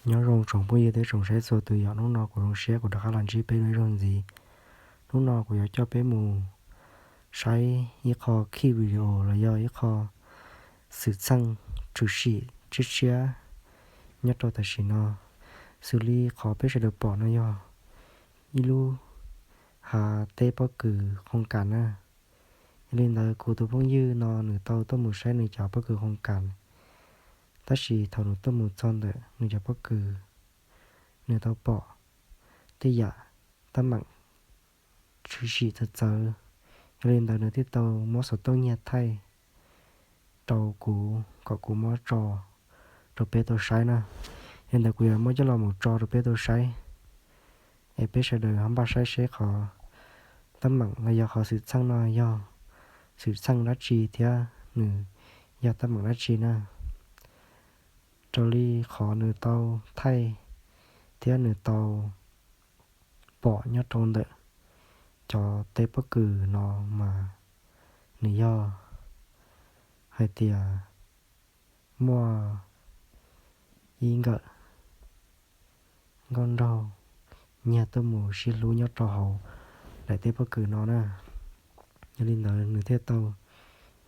Nyob zoo tsoom phooj ywg thiab tsoom saib txhua tus yom, hnub no kuv zoo siab kuv rov qab los ntsib peb dua ib zaug ntxiv. Hnub no kuv yuav coj peb mus saib ib qho khij video los yog ib qho xwm txheej tshwm sim tshiab tshiab nyob rau tam sim no. Xws li qhov peb sawv daws pom no yog ib lub hav teb pob kws qhoo kas na. Yog li ntawd kuv tus phooj ywg no nws tau tuaj mus saib nws cov pob kws qhoo kas, tab sis thaum nws tuaj mus txog ntawm nws cov pob kws, nws tau pom tej yam teeb meem tshwm sim txawv txawv. Yog li ntawd nws thiaj tau muab xov tooj nyiag thaij rau kuv kom kuv muab tso rau peb tau saib na. Yog li ntawd kuv yuav muab coj los mus tso rau peb tau saib, es peb sawv daws ho npaj saib seb qhov teeb meem los yog qhov xwm txheej no yog xwm txheej dab tsi thiab nws yog teeb meem dab tsi na. Raws li qhov nws tau thaij thiab nws tau pom nyob rau ntawm cov teb pob kws no mas nws yog hais tias muaj ib nkawm nkauj nraug nyiag tuaj mus sib hlub nyob rau hauv daim teb pob kws no na. Yog li ntawd nws thiaj tau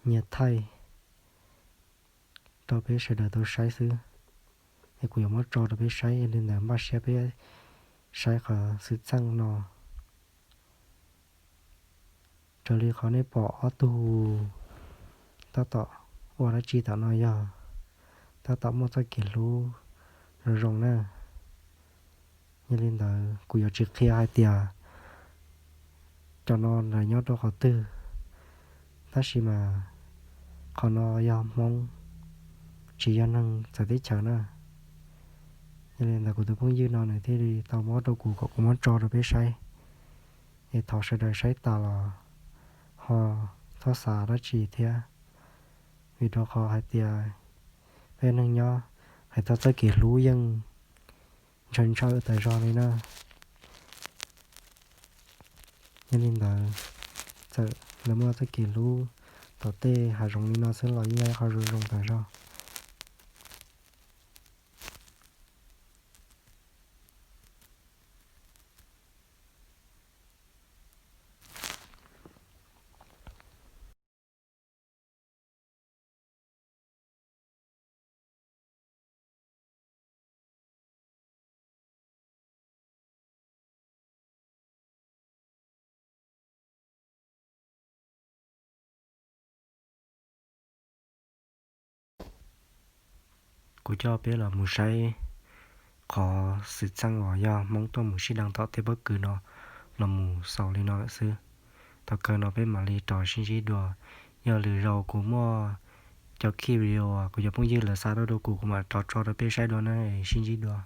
nyiag thaij rau peb sawv daws tau saib xwb. Es kuv yuav muab tso rau peb saib, yog li ntawd npaj siab peb saib qhov xwm txheej no. Raws li qhov nej pom ob tug tab tom ua dab tsi tom no yog tab tom muaj txoj kev hlub zoo zoo na. Yog li ntawd kuv yuav tsis qhia hais tias cov no lawv nyob rau qhov twg, tab sis mas qhov no yog Hmoob, tsis yog neeg txawv teb chaws na. Yog li ntawd kuv tus phooj ywg no nws thiaj li tau muab rau kuv kom kuv muab tso rau peb saib. Es thov sawv daws saib tas los ho txhob xav dab tsi thiab, vim rau qhov hais tias peb neeg nyob hais txog txoj kev hlub yeej ntshaw ntshaw tas zog li na. Yog li ntawd, txawm lawv muaj txoj kev hlub tom tej hav zoov li no xwb los yeej yog ib qho zoo zoo tas zog. Kuv coj peb los mus saib qhov xwm txheej uas yog Hmoob tuaj mus sib deev tom tej pob kws no los mus xaus li no lawm xwb. Thaum kawg no peb mam li rov sib ntsib dua. Yog lwm zaus kuv muaj cov khij video kuv cov phooj ywg lawv xa tuaj rau kuv, kuv mam rov tso rau peb saib dua na, sib ntsib dua.